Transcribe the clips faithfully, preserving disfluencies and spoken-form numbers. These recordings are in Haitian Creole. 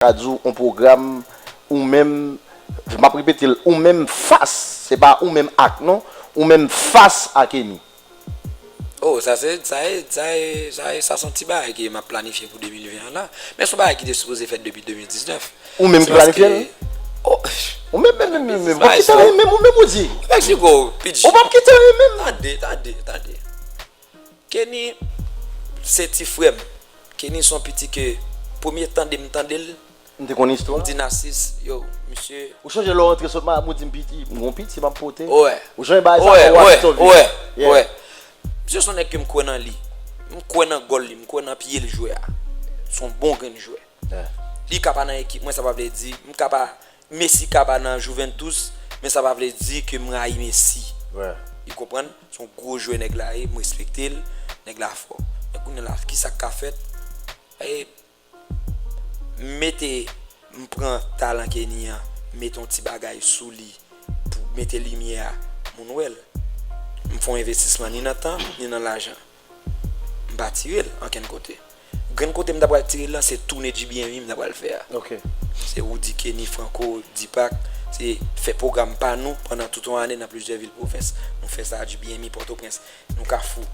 ka di w, yon pwogram, ou menm, m ap repete l, ou menm fas, se pa ou menm ak non, ou menm fas a Kenny. Oh, sa se sa e sa e sa e sa se yon ti bagay ke m ap planifye pou de mil ven an la. Men se yon bagay ki te sipoze fèt depi de mil diznèf. Ou menm ki planifye l? Oh, Ou menm, menm, menm, menm, menm. W ap kite l menm, ou menm ou di. Mexico, P G. Ou p ap kite l menm. Tande, tande, tande. Kenny se ti frè m. Kenny se yon piti ke premye tande m tande l, M te konn istwa. M di Nasis, yo, misye. Ou chonje lè w rantre sot ma, ou di m piti, m gon piti m ap pote. Wè. Ou chonje bagay sa, Wè, ou ap wè, sove. Wè, Yeah. Wè. Misye se yon nèg ke m kwè nan li. M kwè nan gòl li, m kwè nan pye l jwe a. Se yon bon grenn jwè. Yeah. Li ka pa nan ekip mwen, sa pa vle di, m ka pa, Messi ka pa nan Juventus, men sa pa vle di ke m rayi Messi. Wè. Ou konprann? Se yon gwo jwè nèg la ye, m respekte l, nèg la fò. Men kounye a la, kisa k ka fèt? E, m mete, m pran talan Kenny an, mete yon ti bagay sou li pou mete limyè a, moun wè l. M fè yon envestisman ni nan tan, ni nan lajan. M pa tire l ankenn kote. Grenn kote m ta pral tire l lan, se toune J B M I m ta pral fè a. Ok. Se Roody, Kenny, Franco, Deepak, se fè pwogram pa nou pandan tout yon ane nan plizyè vil pwovens. Nou fè sa J B M I Pòtoprens, nou Kafou,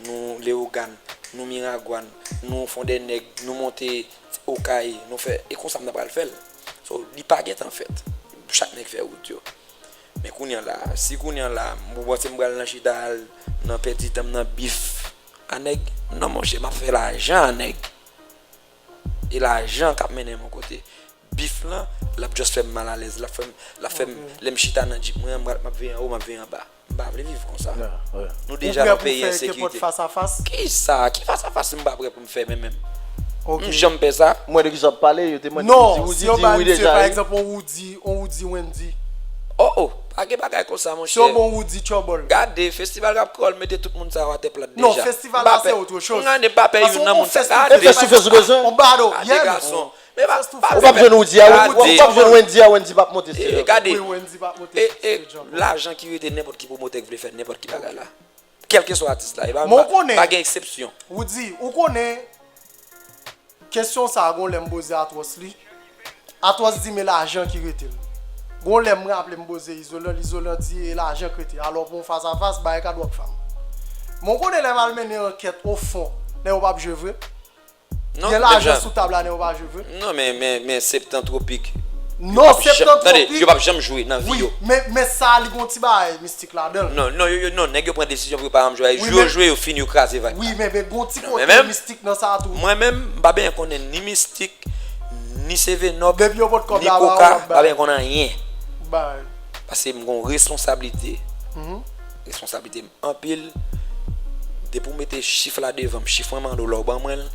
nou Leyogàn, nou Miragwàn, nou Fondènèg, nou monte Okay, nou fè, e konsa m ta pral fè l. So, li pa gentan fèt. Chak nèg fè wout yo. Men kounye a la, si kounye a la, m panse m pral nan chita al nan pèdi tan m nan bif a nèg, non monchè, m ap fè lajan a nèg. E lajan k ap mennen m yon kote. Bif lan, l ap just fè m malalèz, l ap fè m, l ap fè m, lè m chita nan djip mwen an, m ap veye anwo, m ap veye anba. M pa vle viv konsa. Nou deja nan peyi ensekirite. Kisa? Ki fas a fas m pa prè pou m fè menm menm? M janm fè sa? M wè de kisa w ap pale, yo te mande Roody, Roody di wi deja. Pa egzanp, on Roody, on Roody Wendy. Oh oh, pa gen bagay konsa monchè. Si on bon Roody Tchòbòl. Gade, festival rap kreyòl mete tout moun sa yo atè plat deja. Non, festival la se autre chose. Gade, m pa pè youn nan moun sa. E fè soufle sou bezwen. On bado. Gade gason. Ou p ap jwenn Roody a, ou p ap jwenn Wendy a, Wendy p ap monte stage. Gade. Wi, Wendy p ap monte E, e, lajan ki rete nenpòt ki pwomotè k vle fè nenpòt ki bagay la. Kèlkeswa atis la, e pa, pa gen eksepsyon. Roody, ou konnen, kesyon sa a gon lè m poze Atwòs li. Atwòs di m e lajan ki rete l. Gon lè m raple m poze Izolan, Izolan di e lajan k rete. Alò pou yon fas a fas, bagay ka dwòg fam. Men w konnen lè m al mennen ankèt o fon, nèg yo p ap jwe vre. Gen lajan sou tab la, nèg yo pa jwe vre. Non, men, men, men Septan Tropik. Non, Septan Tropik. Yo p ap janm jwe nan vi yo. Wi, men, men sa li gon ti bagay mistik ladan l. Non, non, yo, yo, non, nèg yo pran desizyon pou yo pa janm jwe. Jou yo jwe, yo fini, yo kraze vag la. Wi, men, men gon ti kote mistik nan sa tou. Mwen menm, m pa benyen konnen ni mistik, ni sevenòp, ni koka, m pa benyen konnen anyen. Paske m gon responsablite. Responsablite m anpil. Depi w mete chif la devan m, chif mwen mande w la w ban mwen l,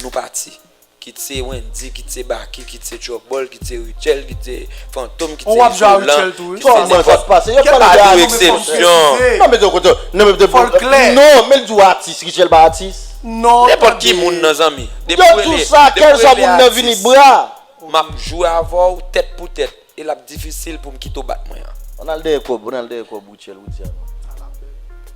nou pati. Kit se Wendy, kit se Baky, kit se Tchòbòl, kit se Rutshelle, kit se Fantom, kit se Izolan, kit se nenpòt. Kèl pa de eksepsyon. Non, men de kote, non, men de kote. Non, men l di w atis, Rutshelle pa atis. Non, nenpòt ki moun nan zanmi. Depi w rele, depi w rele atis. M ap jwe avè w tèt pou tèt. E l ap difisil pou m kite w bat mwen an. Ann al dèyè kòb, ann al dèyè kòb Rutshelle, Roody a non.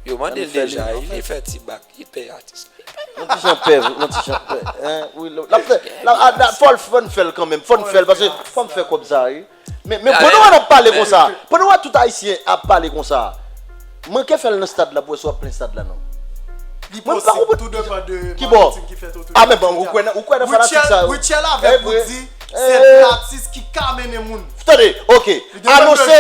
Yo mande l deja, li fè ti bak, li pè atis. Yon ti jan pè, yon ti jan pè. Hein, wi, l ap fè, l ap, fò l fè l kanmenm, fò n fè l, paske fò m fè kòb sa, wi. Men, men pandan w ap pale konsa, pandan w tout ayisyen ap pale konsa, manke fè l nan stad la pou wè si w ap plen stad la non. Li posib, tou depann de marketing ki fèt otou de Rutshelle. Ou kwè nan fanatik sa yo? Rutshelle avèk Roody, se de atis ki ka mennen moun. Tande, ok. Anonse,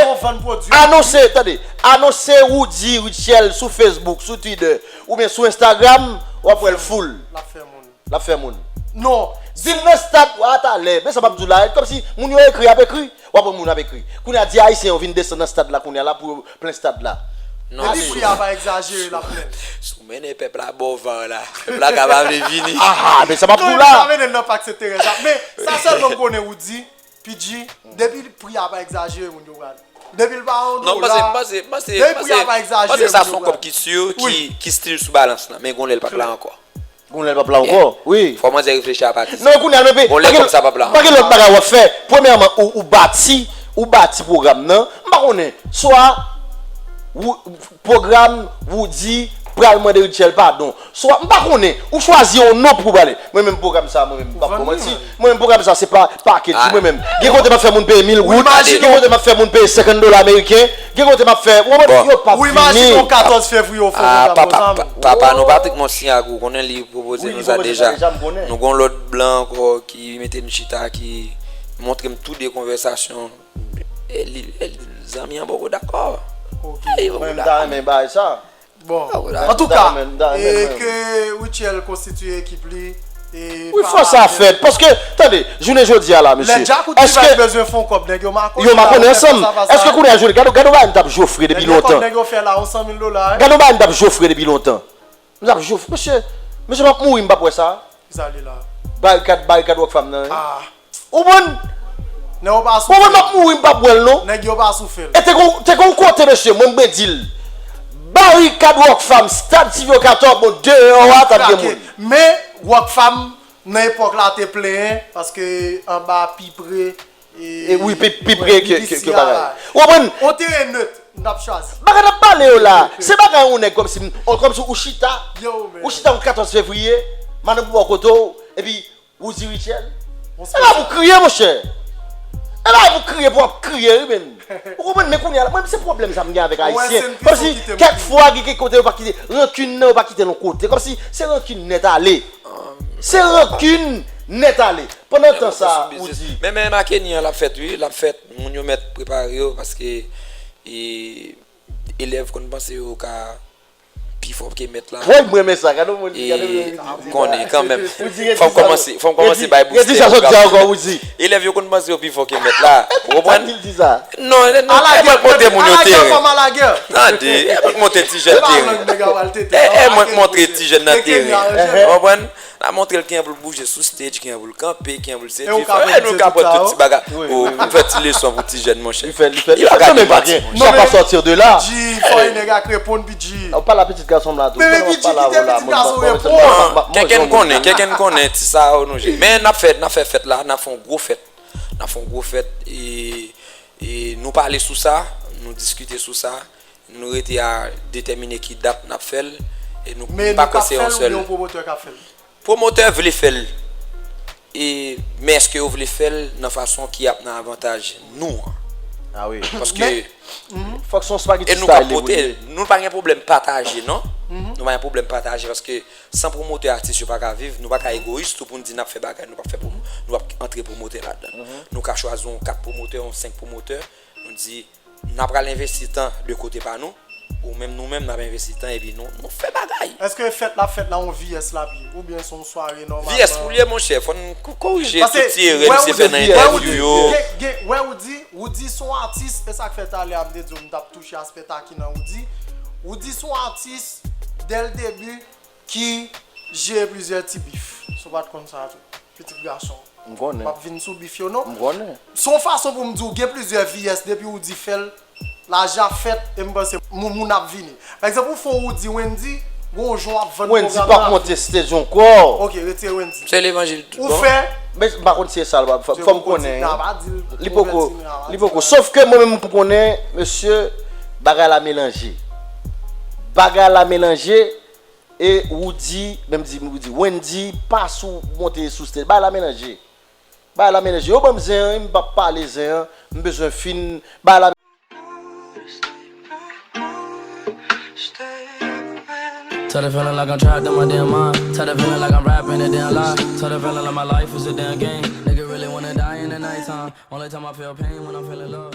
anonse, tande, anonse Roody, Rutshelle sou Facebook, sou Twitter, oubyen sou Instagram, w ap wè l full. L ap fè moun. L ap fè moun. Non. Di l nan stad, a talè, men sa m ap di w la, kòmsi moun yo ekri, ap ekri, w ap wè moun ap ekri. Kounye a di ayisyen yo vin desann nan stad la kounye a la pou yo plen stad la. Depi pri a pa egzajere, l ap plen. Si w mennen pèp la bò van la, pèp la ka pa vle vini. Aha, men sa m ap di w la. Non, li pa mennen l nan Pak Sent Terèz la. Men sa sèlman m konnen Roody, P G, depi pri a pa egzajere, moun yo pral. Depi l pa yon dola, depi pri a pa egzajere, moun yo pral. Paske sa se yon kòb ki si, ki, ki still sou balans lan, men gon lè l p ap la ankò. Gon lè l p ap la ankò, wi. Fò manzè reflechi a pati sa. Non, kounye a, men, men, pa gen lòt bagay w ap fè. Premyèman, ou, ou bati, ou bati pwogram nan. M pa konnen, swa pwogram, Roody, pral mande Rutshelle padon. So, m pa konnen, ou chwazi yon non pou w pale. Mwen menm pwogram sa, mwen menm, m p ap kòmanse. Mwen menm pwogram sa, se pa package, mwen menm. Gen kote m ap fè moun peye mil goud, gen kote m ap fè moun peye senkant dola ameriken, gen kote m ap fè, ou konprann, yo p ap vini. Ou imajine yon katòz fevriye ou fè yon pwogram konsa, men. Papa nou Patrick Monsignagou, ou konnen li pwopoze nou sa deja. Nou gen yon lòt blan ankò ki mete n chita, ki montre m tou de konvèsasyon. E li, e li, zanmi an poko dakò. Ok. E li poko dakò. Mwen, m ta renmen bay sa. Bon, antouka, e ke Rutshelle konstitye ekip li. Wi, fò sa fèt. Paske, tande, jounen jodi a la, mesye, lè Djakout T V bezwen fè yon kòb, nèg yo makonnen. Yo makonnen ansanm. Èske kounye a jounen, gade, gade yon bagay m t ap jofre depi lontan. Nèg yo fè la yon san mil dola. Gade yon bagay m t ap jofre depi lontan. M t ap jofre. Mesye, mesye, m ap mouri, m p ap wè sa. Kisa li la? Barikad, barikad Rockfam nan, wi. Ou konprann? Nèg yo pa sou fè l. Ou konprann, m ap mouri, m p ap wè l, non. Nèg yo pa sou fè l. E te gon, te gon kote, mesye, mwen, mwen di l. Barikad Rockfam, Stad T V Okator, bon, deyò a, t ap gen moun. Men, Rockfam, nan epòk la, te plenyen, paske anba pi pre, e wi, pi, pi pre ke, ke, ke bagay. Ou konprann? On teren net, n ap chwazi. Bagay n ap pale yo la, se bagay yon nèg kòmsi, kòmsi ou chita, ou chita yon katòz fevriye, madanm ou bò kote w, epi Ou di Rutshelle? E pa pou kriye, monchè. E pa pou kriye, pou w ap kriye, wi, menm. Ou konprann, men kounye a la, mwen, se pwoblèm sa m gen avèk Ayisyen. Kòmsi, kèk fwa, gen kèk kote, yo pa kite, rankin nan, yo pa kite l yon kote. Kòmsi, se rankin nèt ale. Se rankin nèt ale. Pandan tan sa, ou di. Men, men, Makeni an, l ap fèt, wi, l ap fèt. Moun yo mèt prepare yo, paske, e, elèv konn panse yo ka pi fò ke mèt la. Woy, m renmen sa, gade yon moun ki gade yon moun ki di sa. Konnen kanmenm. Fò m kòmanse, fò m kòmanse bay boustè pou kapab. Elèv yo konn panse yo pi fò ke mèt la. Ou konprann? Non, non, e mwen k monte moun yo teren. Tande, e mwen k monte ti jèn teren. E, e mwen k monte ti jèn nan teren. Ou konprann? N a montre l kijan pou l bouje sou stage, kijan pou l kanpe, kijan pou l seti. E nou ka pran tout ti bagay. Ou, ou fè ti leson pou ti jèn, monchè. Li fè, li fè. Li pa ka gen manti, monchè. Sa pa sòti de la. Bidji, fò yon nèg ak reponn, Bidji. Ou pale a pitit gason m la tou. Men Bidji, kite pitit gason reponn. Kèkè n konnen, kèkè n konnen ti sa yo nou je. Men n ap fè, n ap fè fèt la, n ap fè yon gwo fèt. N ap fè yon gwo fèt e, e nou pale sou sa, nou diskite sou sa. Nou rete a detèmine ki dat n ap fè l. E nou pa kwè se yon sèl. Men nou k ap fè l oubyen yon pwomotè k ap fè l? Pwomotè vle fè l. E, men èske yo vle fè l nan fason ki ap nan avantaj nou an? Ah wi. Paske, fòk se yon spaghetti style li pou ye. Nou pa gen pwoblèm pataje, non. Nou pa gen pwoblèm pataje paske san pwomotè, atis yo pa ka viv. Nou pa ka egoyis tou pou n di n ap fè bagay, nou p ap fè pwomo-, nou p ap antre pwomotè ladan l. Nou ka chwazi yon kat pwomotè, yon senk pwomotè. Nou di, n ap pral envesti tan de kote pa nou, ou menm nou menm n ap envesti tan epi nou, nou fè bagay. Èske fèt la fèt la yon V S l ap ye, oubyen se yon sware nòmalman? V S pou l ye, monchè, fò n ko-, korije tout ti erè misye fè nan entèvyou yo. Gen, gen, wè ou di, ou di se yon atis, e sa k fè talè a m te di w m t ap touche aspè takinan ou di, ou di se yon atis, dès le début, ki jere plizyè ti bif. Si w pa t konn sa tou. Pitit gason. M konnen. M ap vin sou bif yo, non. M konnen. Se yon fason pou m di w gen plizyè V S depi ou di fè l, lajan ap fèt, e m panse moun, moun ap vini. Pa egzanp, ou fè yon Roody Wendy, gen yon jan w ap vann pwogram la. Wendy p ap monte stage ankò. Ok, retire Wendy. Se levanjil tout bon. Ou fè. Men m pa konn si e sa l p ap fè. Fò m konnen. Li poko, li poko. Sof ke mwen menm m konnen, mesye, bagay la melanje. Bagay la melanje. E Roody, menm di, Roody, Wendy pa sou monte sou stage. Bagay la melanje. Bagay la melanje. Yo ban m zen an, m p ap pale zen an. M bezwen fin. Bagay la. Tired of feeling like I'm trapped in my damn mind. Tired of feeling like I'm rapping a damn lie. Tired of feeling like my life is a damn game. Nigga really wanna die in the nighttime. Only time I feel pain when I'm feeling love.